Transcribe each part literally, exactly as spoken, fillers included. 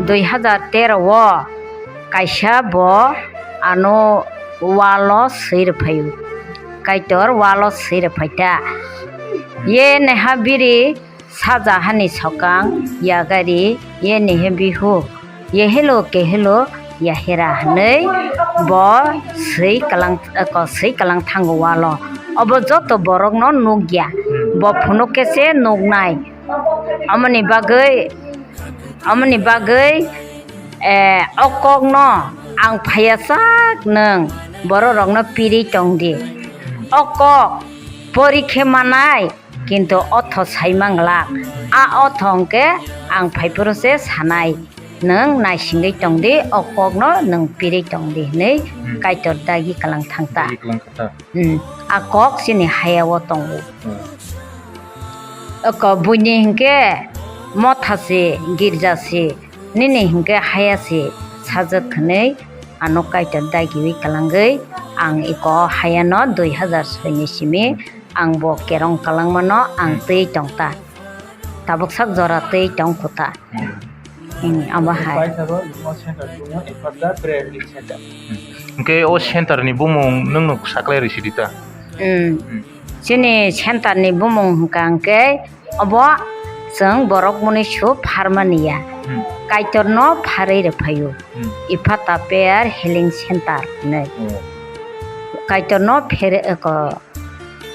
Dui hazar tero o kaisa bo ano walo swi rwphaio, Kaitor walo swi rwphaita. Ye neha biri saja hani sokang yagari ye nehe bihu yehelo kehelo yahera hwnwi bo swi kalang, ko swi kalang thango walo. Obo joto borokno nukya, bo phunuk khe se nuknai. Amoni bagwi, amoni bagwi, eh, o kokno ang phaiya sak nwng bororokno pirwi tong di. O kok pori khe manai, kintu otho sai manglak. A otho hwnkhe ang phaiphuru se sanai, nwng naisingwi tong di, o kokno nwng pirwi tong di hwnwi Hmm. Kaitor dagi kalang thangta. Dagi kalang thangta. Hmm. A kok chini hayao tongo. Hmm. Oko buini hinkhe motha se, girja se, nini hinkhe haya se sajak hwnwi ano Kaitor dagiwi kwlangwi ang iko hayano dui hazar soi ni simi ang bo kerong kwlangmano ang Hmm. twi tongta. Tabuk sak jora twi tongkhuta. Hmm. Hmm, abo hai. Paitharo imo center tungmo Ephatha Prayer Center. Hmm. Hwnkhe o center ni bumung nwng nuk saklai rw sidi ta? Hmm. Hmm. Chini center ni bumung hwnkha hwnkhe obo chwng borok muni su pharmani ya. Hmm. Kaitorno pharwi rwphaio. Hmm. Ephatha Prayer Healing Center hinwi. Oh. Kaitorno phere-, eko,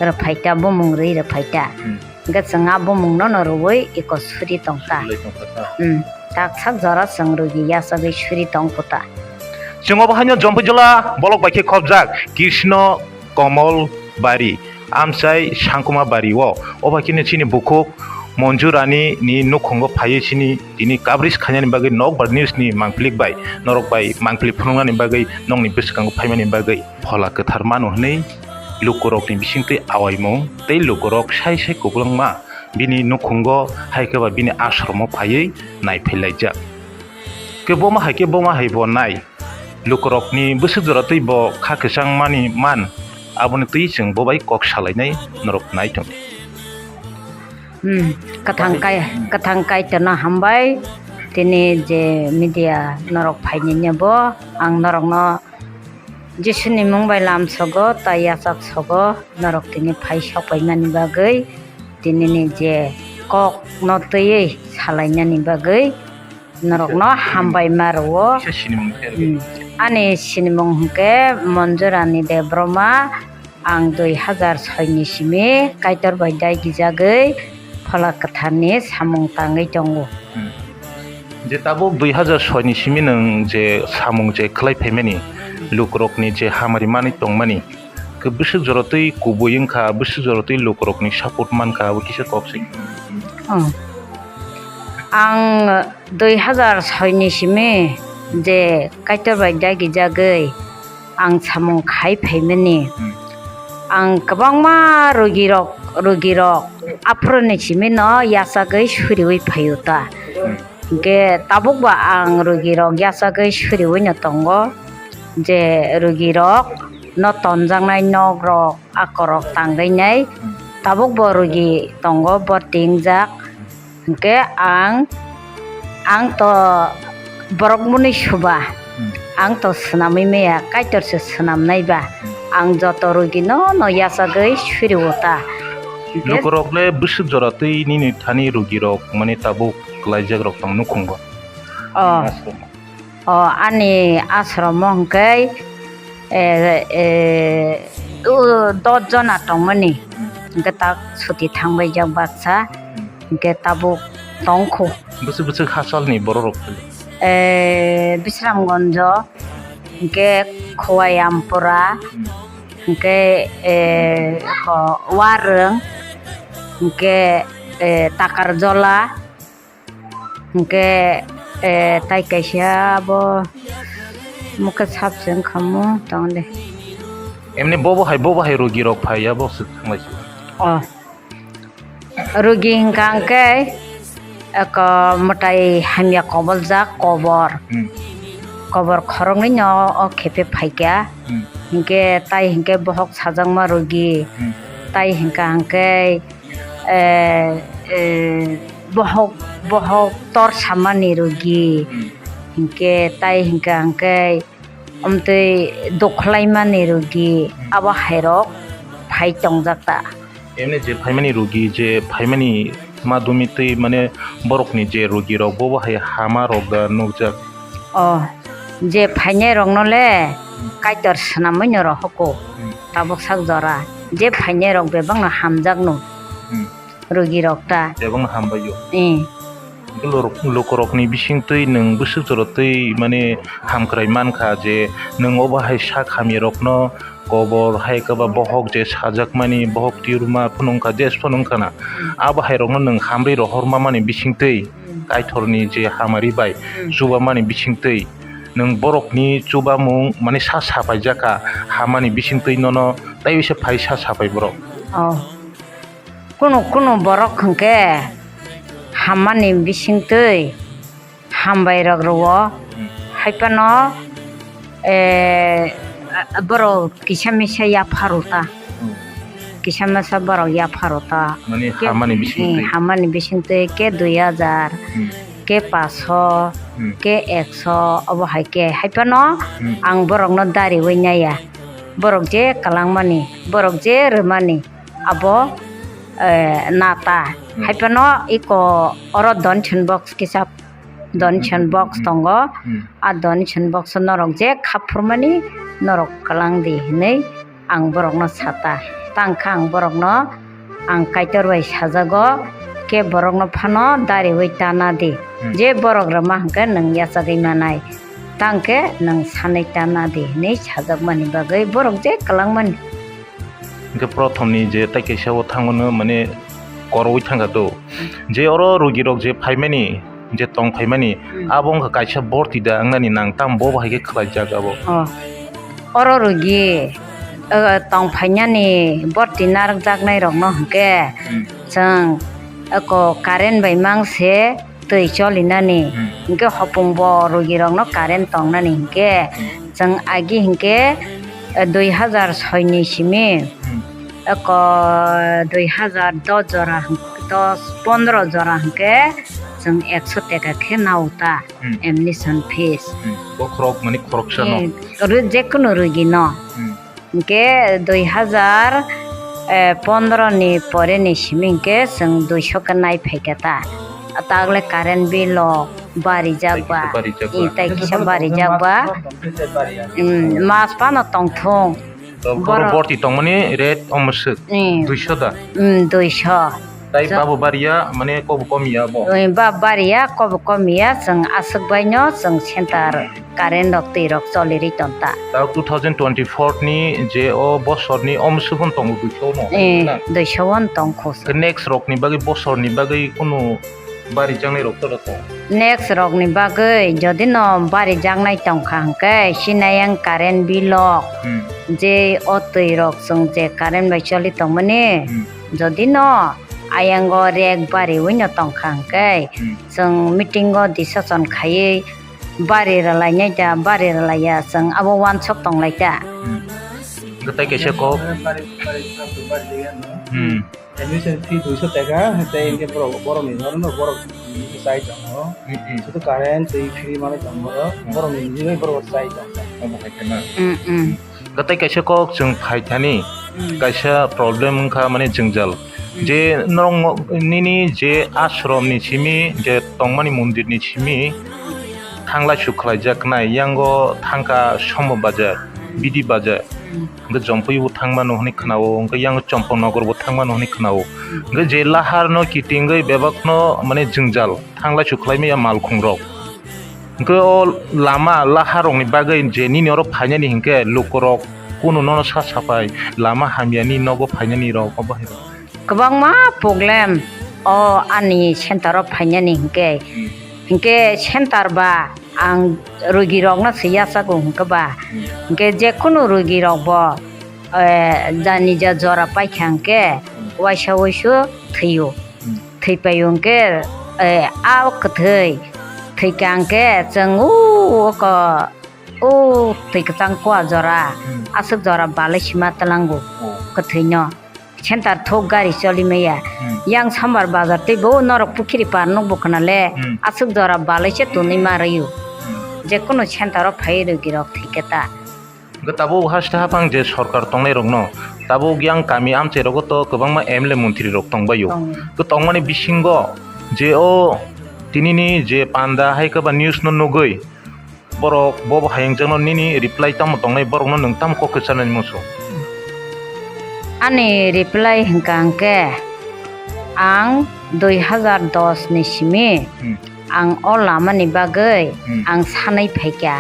rwphaita, bumung rwi rwphaita. Hmm. Hwnkhe chwng a bumungno no rwui eko suri tongta. Suri tongkha ta. Hmm. Tak sak jora chwng rugi yachagwi suri tongkhuta. Chwng obo haino Jompuijala bolok bai khe khopjak Krishna Komol Bari, amchai Sangkuma Bari o. Obo khe chini bukhuk Monju Rani ni nukhungo phaiwi chini tini coverage khainani bagwi Nokbar News ni mangpili bai norok bai mangpili phunuknani bagwi nokni bwskango phaimani bagwi. Phola kwthar mano hwnwi lukurokni bisingtwi awaimung tei lukurok sai sai kwplwngma bini nukhungo hai khe ba bini ashromo phaiwi naiphailaijak. Khe bomo hai khe bomo hai bo nai lukurokni bwswk jora twi bo kha kwchangmani man, aboni twi chwng bo bai kok salainai norok nai tong. Hmm, kwthang kai, kwthang Kaitorno hambai, tini je media norok phainai bo ang norokno Jisuni mung bai lamsogo, tai yachak sogo, norok tini phai sokpaimani bagwi, tinini je kokno twiwi salainani bagwi norokno hambai ma rwo. Kisa sinimung khe rwgwi. Hmm. Ani sinimung hwnkhe Monjurani Debbarma, ang dui hazar soi ni simi Kaitor bai dai gijagwi Phola Kwtharni samung tangwi tongo. Hmm. Je tabuk dui hazar soi ni simi nwng je samung je khlai phaimani, lukurokni je hamari manwi tongmani, khe bwswk jora twi kubui wngkha, bwswk jora twi lukurokni support mankha, abo kisa kok se. Hmm. Ang dui hazar soi ni simi je Kaitor bai dagijagwi ang samung khai phaimani. Hmm. Ang kwbangma rugirok, rugirok aphuruni simino yachagwi suriwi phaio ta. Hmm. Hwnkhe tabukba ang rugirok yachagwi suriwino tongo, je rugirok no tonjaknai nokrok, akorok tangwi nai. Hmm. Tabukbo rugi tongo, bo tingjak. Hwnkhe ang, ang to borok mwnwi suba, Hmm. ang to swnamwi maya, Kaitor se swnamnai ba. Hmm. Ang joto rugi no, no yachagwi suriwo ta. Hwnkhe lukurok le bwswk jora twi nini thani rugi rok mani tabuk kwlaijak rok tong nukhung bo. Oh. Ashram. O, ani ashromo hwnkhe, eh, eh, o, dos jona tongmani. Hwnkhe tak suti thangbaijak baksa. Hwnkhe tabuk tongkhu. Bwswk bwswk hachalni bororok phai? Eh, Bisramganjo, hwnkhe Khowai Ampura, Hmm. hwnkhe, eh, ko Warwng, hwnkhe, eh, Takarjola, Hwnkhe, eh, tai kaisa bo mokhe sap se wngkha mo tong de. Emni bobo hai, bobo hai rugi rok phai ya, bo swk thanglai se. Oh. Rugi hwnkha hwnkhe, eko mwtai hamya koboljak kobor. Hmm. Kobor khoroknwi no o khepe phaikha. Hmm. Hwnkhe tai hwnkhe bohok sajakma rugi. Hmm. Tai hwnkha hwnkhe, eh, eh, bohok Bohok tor samani rogi, Hmm. hinkhe tai hinkha hinkhe omtwi dukhlaimani rogi, Hmm. abo hairok phai tongjak ta. Emni je phaimani rogi, je phaimani madumi twi mane borokni je rogi rok, bobo hai hama rok da nukjak? O, je phainai rokno le Hmm. Kaitor swnamwi no rohoko, Hmm. tabuk sak jora. Je phainai rok bebak no hamjak no. Hmm. Rogi rok ta. Bebak no hambai o. Eh. Lukurokni bisingtwi nwng bwswk jora twi mane hamkrai mankha je nwng obo hai sak hamyarokno kobor hai kwba bohok je sajakmani bohok tiurma phunukha je phunukha na. Abo hairokno nwng hamri rohorma mani bisingtwi Kaitorni je hamari bai chubamani bisingtwi nwng borokni chubamung mane sa sapaijakha hamani bisingtwi nono tei bisa phai sa sapai borok. Oh. Kunu kunu borok hwnkhe hammani bisingtwi hambai rok rwo, Hmm. haiphano, eh, borok kisa misa yapharo ta, Hmm. kisa misa borok yapharo ta. Mane Ke-, hamani bisingtwi? Eh, hamani bisingtwi ke dui hajar, Hmm. ke paso, Hmm. ke ekso, obo hai khe haiphano Hmm. ang borokno dariwi naiya, borok je kwlangmani, borok je rwmani, abo, eh, nata. Hmm. Haiphano iko oro donation box kisa donation Hmm. box Hmm. tongo. Hmm. A donation box o norok je khaphurmani norok kwlang di hinwi ang borokno sata. Tangkha ang borokno ang Kaitor bai sajago, khe borokno phano dariwi tana di. Hmm. Je borok rwma hwnkhe nwng yachagwi manai. Tangkhe nwng sanwi tana di hinwi sajakmani bagwi borok je kwlangmani. Hwnkhe prothomni je tai kaisa o thangmano mane koroi thangkha do. Je oro rogirok je phaimani, je tong phaimani, Hmm. abo wngkha kaisa borti da wngnani nang tamo bo hai khe khlaijak abo. Oh. Oro rogi, eh, tong phainani borti narwkjaknai rokno hwnkhe Hmm. chwng eko current bai mang se twi cholinani, Hmm. hwnkhe hopung bo rogirokno current tongnani hwnkhe Hmm. chwng agi hwnkhe, eh, dui hazar soi ni simi, Hmm. eko dui hazar dos jora hwnkhe, dos pondro jora hwnkhe chwng ekso teka khe nao ta Hmm. admission fees. Hmm. Bokhorok mani khoroksa no. Eh, ro-, jekunu rogino. Hmm. Hwnkhe dui hazar, eh, pondro ni pore ni simi hwnkhe chwng duiso khe nai phaikha ta. Tagle current bill o barijak ba. Tei kisa barijak ba. Eh, tei kisa barijak ba. Hmm, mas phano tongthung. To borok borok borti tongmani rate omo swk. Hmm. Duiso da? Hmm, duiso. Tai Sa- babo bariya, mane kobo komiya bo? Oi, ba bariya, kobo komiya, chwng aswk baino chwng center current rok twi rok cholirwi tonta. Ta two thousand twenty-four ni je o bosorni omsukon tongo duiso no, Eh, na? Duiso on tongkho. Ke next rokni bagwi, bosorni bagwi kunu barijaknai rok to rok? Next rokni bagwi jodi no barijaknai tongkha hwnkhe, sinayang current bill rok, Hmm. je o twi rok chwng je current bai choli tongmani, Hmm. jodi no ayango rek bariwi no tongkha hwnkhe, Hmm. chwng meeting o decision khaiwi bari rwlainai da, bari rwlaiya, chwng abo uansuk tonglai ta. Hmm. Hwnkhe tai kaisa kok. Hmm. Admission fee duiso taka, tei hwnkhe borok, borokni norokno borok chai tongo. Hmm, hmm. Sudu current tei free manwi tongo borok. Hmm. Borokni nini bai borok chai tongo. Omo hai khe na. Hmm, hmm. Hwnkhe tai kaisa kok chwng phaithani, Hmm. kaisa problem wngkha, mane jwngjal. Hmm. Je norok nini je ashram ni simi, je tongmani mondir ni simi, thanglai suk khlaijaknai, yango thangkha Somo bazar, Bidi bazar. Hmm. Hwnkhe Jompui bo thangmano hwnwi khwnao, hwnkhe yang Chompongnogo bo thangmano hwnwi khwnao. Hwnkhe je laharno kitingwi bebakno mane jwngjal thanglai suk khlaimaya malkhungrok. Hwnkhe o lama laharokni bagwi je nini oro phainani hwnkhe lukurok kunu nono sa saphai lama hamyani nogo phainani rok obo hai. Kwbangma problem o ani center o phainani hwnkhe, Hmm. hwnkhe center ba ang rogirokno se yachago hwnkhe ba, Hmm. hwnkhe jekunu rogirokbo, eh, jani ja jora paikha hwnkhe Hmm. waisa waisu thwio. Hmm. Thwipaio hwnkhe, eh, a kwthwi thwikha hwnkhe chwng o oko, o twi kwchang kua jora, Hmm. aswk jora balai sima tlango Oh. kwthwino. Center thok gari choli maya. Hmm. Yang Sambar bazar tei bo norok pukhiri par nuk bukhana le Hmm. aswk jora balai se tonwi ma rwio. Hmm. Je kono center o phai rwgi rok thike ta. Hwnkhe tabuk haste haphang je sorkar tongnai rokno tabuk yang kami amchai rogo to kwbangma M L A montri rok tongbaio. Tong. Hwnkhe tongmani bisingo je o tinini je panda hai khe ba news no nugwi borok bo bo hayung jano nini reply tamo tongnai borokno nwng tamo kok kwcharnani muchung? Ani reply hwnkha hwnkhe ang dui hazar dos ni simi Hmm. ang o lamani bagwi Hmm. ang sanai phaikha.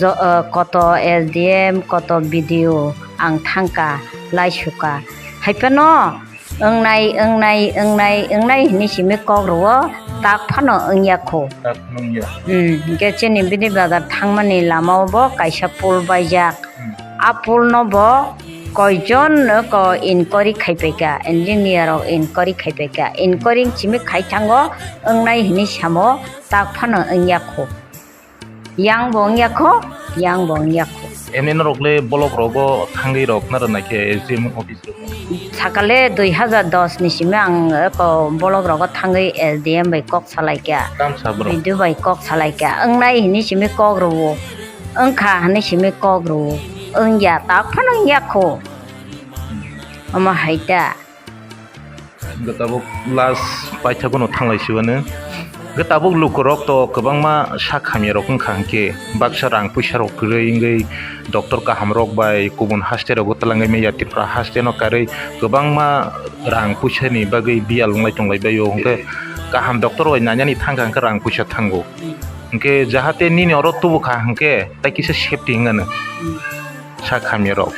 Jo-, o, koto S D M, koto B D O ang thangkha, laisuka. Haiphano wngnai, wngnai, wngnai, wngnai hinwi simi kok rwo, tak phano wngya kho. Tak phano wngya. Hmm, hwnkhe chini bini bazar thangmani lamao bo kaisa pool baijak. Hmm. A pool no bo koijon ko inquiry khaipaikha, engineer rok inquiry khaipaikha. Inquiry simi khai thango wngnai hinwi samo, tak phano wngya kho. Yang bo wngya kho, yang bo wngya kho. Emni norok le block rogo thangwi rok na rwnai khe S D M office rogo? Sakale dui hazar dos ni simi ang eko block rogo thangwi S D M bai kok salai kha. Tamsa bro. B D O bai kok salai kha. Wngnai hinwi simi kok rwo. Wngkha hinwi simi kok rwo. Wngya, tak phano wngya kho. Omo hai ta. Hwnkhe tabuk last paithago no thanglai sibano. Hwnkhe tabuk lukurok to kwbangma sak hamya rok wngkha, hwnkhe baksa rang puisa rok kwrwi wngwi doctor kaham rok bai kubun haste rogo twlangwi maya, Tripura haste no karwi kwbangma rang puisa ni bagwi biyal wnglai tonglai baio, hwnkhe kaham doctor bai nainani thangkha hwnkhe rang puisa thango, hwnkhe jahate nini oro tubukha hwnkhe tai kisa safety wngano sak hamya rok,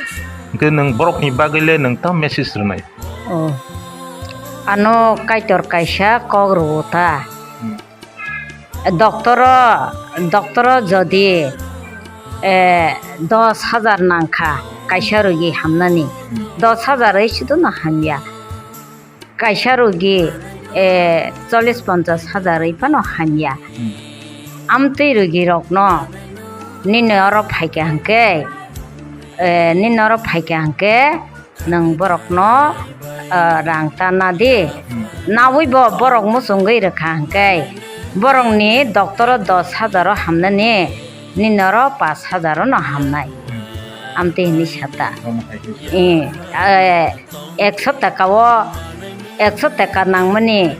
hwnkhe nwng borok ni bagwi le nwng tamo message rwnai? Oh. Ano Kaitor kaisa kok rwo ta. Hmm. Doctoro, doctoro jodi, eh, dos hajar nangkha kaisa rogi hamnani. Hmm. Dos hajar oi sudu no hamya. Kaisa rogi, eh, chollish ponchash hajar oi phano hamya. Hmm. Amtwi rogi rokno nini oro phaikha hwnkhe, eh, nini oro phaikha hwnkhe, nwng borokno, ah, rang ta na di. Hmm. Nawi bo borok muchungwi rwkha hwnkhe, borokni doctoro dos hajar o hamnani, nini oro pash hajar o no hamnai. Hmm. Amtwi hinwi sata. Omo hai khe. Eh, eh, ekso taka o, ekso taka nangmani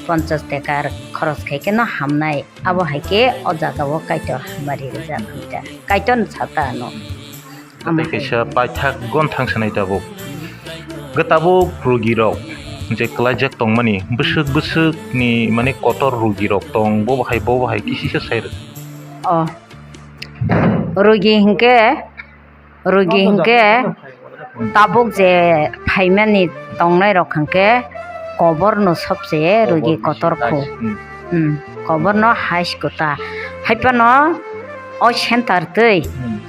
ponchash taka khoros khai khe no hamnai. Abo hai khe o jaga o Kaitor hamari rijak hwnkha. Kaitor no sata ano. Tei kaisa paithak gon thang sanai tabuk. Hwnkhe tabuk rogi rok je kwlaijak tongmani bwswk bwswk ni mane kotor rogi rok tong, bo bahai bo bahai kisisa sai rw. Oh. Rogi hwnkhe, rogi hwnkhe tabuk je phaimani tongnai rok hwnkhe kobor no sobse rogi kotor khu. Hmm. Hmm, kobor no hais kota. Haiphano o center twi, Hmm.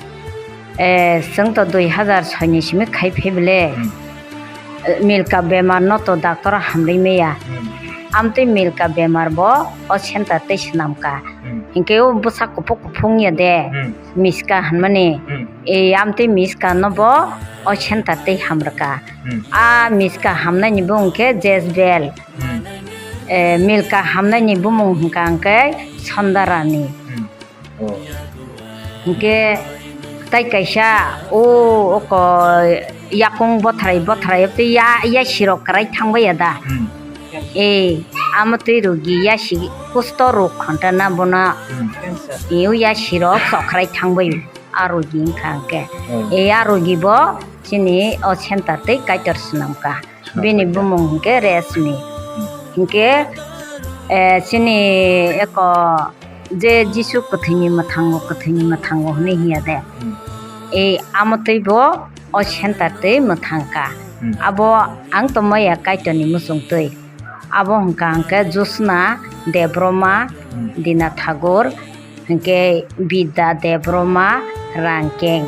eh, chwng to dui hazar soi ni simi khai phi bele, Hmm. eh, milka bemar no to doctor hamri meya. Hmm. Amtwi milka bemar bo o center twi swnam ka. Hmm. Hinkhe o bwsa kuphuk kuphuk wngya de, Hmm. miska hinmani. Hmm. Eh, amtwi miska no bo o center twi hamrwka. Hmm. A miska hamnai ni bumung khe Jezbel. Hmm. Eh, milka hamnai ni bumung hwnkha hwnkhe Sondarani. Hmm. Oh. Hwnkhe tai kaisa o oko yakung bothrai bothrai tei ya, yasi rok kwrai thangbai ya da. Hmm. Eh, amo twi rogi yasi kusto rok khonta na bono. Hmm. Eh, o yasi rok chokrai thangbai. A rogi wngkha hwnkhe. Hmm. Eh, a rogi bo chini o center twi Kaitor swnam ka. Bini bumung hwnkhe Resmi. Hmm. Hwnkhe, eh, chini eko je Jisu kwthwini mwthango, kwthwini mwthango hwnwi hiya de. Hmm. Ei amotwi bo o center twi mwthang ka. Hmm. Abo ang tongmaya Kaitorni muchungtwi. Abo hwnkha hwnkhe Josna Debroma, Hmm. Dina Thakur, hwnkhe Bidya Debroma, Rangkeng.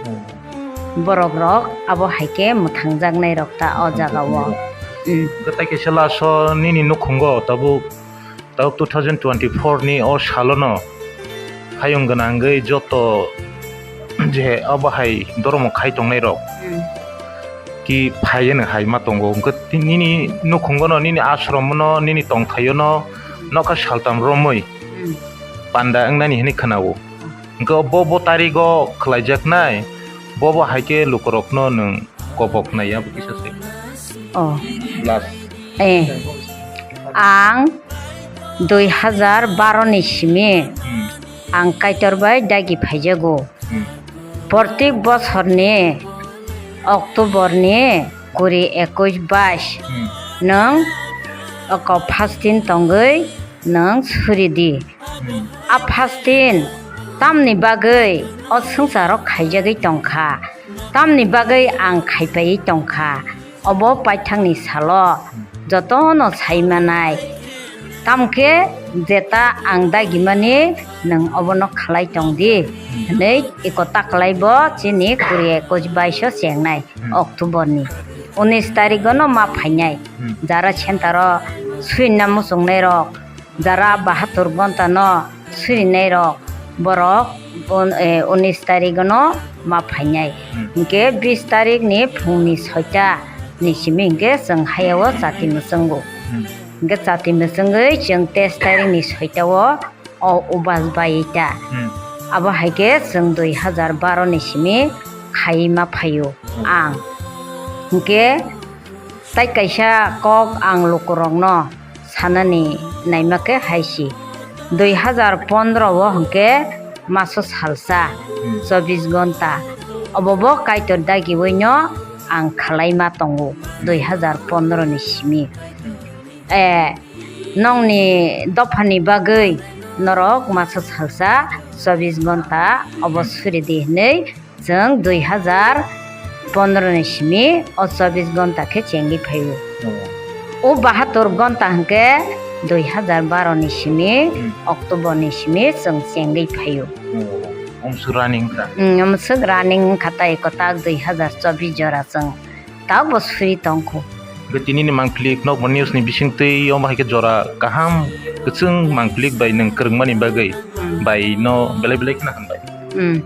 Hmm. Borok rok abo hai khe mwthangjaknai rok ta o jaga o. Hmm. Hwnkhe tai kaisa last o nini nukhungo tabuk, tabuk two thousand twenty-four ni o salono hayung gwnangwi joto je abo hai doromo khai tongnai rok. Hmm. Ti phaiya no hai ma tongo. Hwnkhe ti-, nini nukhungo no, nini ashram no, nini tongthai no nokha saltam romwi Hmm. panda wngnani hwnwi khwnao. Hwnkhe bo, bo tarigo khlaijaknai, bo bo hai khe lukurokno nwng kobok nai, abo kisa se. Oh. Last. Eh. Ang dui hazar baro ni simi Hmm. ang Kaitor bai dagi phaijago. Hmm. Portik bosorni October ni kuri, ekwis, bais Hmm. nwng oko fasting tongwi nwng suri di. Hmm. A fasting tamni bagwi o swngcharo khaijagwi tongkha, tamni bagwi ang khaipaiwi tongkha. Obo paithakni salo jotono sai manai. Tamkhe jeta ang dagimani nwng obono khlai tong di, Hmm. hwnwi eko taklai bo chini kuri, ekwis, baiso chengnai Hmm. October ni unis tarigo no ma phainai. Hmm. Jara center o suina muchungnai rok, jara bahatur gonta no surinai rok, borok un-, eh, unis tarigo no ma phainai. Hmm. Hwnkhe bis tarik ni phung ni soita ni simi hwnkhe chwng hayao chati mwchungo. Hmm. Hwnkhe chati mwchungwi chwng teis tarik ni soita o o ubas bai ta. Hmm. Abo hai khe chwng dui hazar baro ni simi khai ma phaio Hmm. ang. Hwnkhe tai kaisa kok ang lukurokno sanani naima khe hai si, dui hazar pondro o hwnkhe maso salsa Hmm. chobis gonta obo bo Kaitor dagiwino ang khlai ma tongo dui hazar pondro ni simi. Hmm. Eh, nongni dophani bagwi norok masa salsa chobis gonta obo Hmm. suri di hwnwi chwng dui hazar pondro ni simi o chobis gonta khe chengwi phaio. Oh. O bahatur gonta hwnkhe dui hazar baro ni simi Hmm. October ni simi chwng chengwi phaio. Oh. Omswk running kha. Hmm, omswk running wngkha tai kwtak dui hazar chobis jora chwng. Tabukbo suri tongkhu. Hwnkhe tinini mangpili nokbar news ni bisingtwi omo hai khe jora kaham kwchwng mangpili bai nwng kwrwngmani bagwi Hmm. bai no belai belai kheno hambai. Hmm.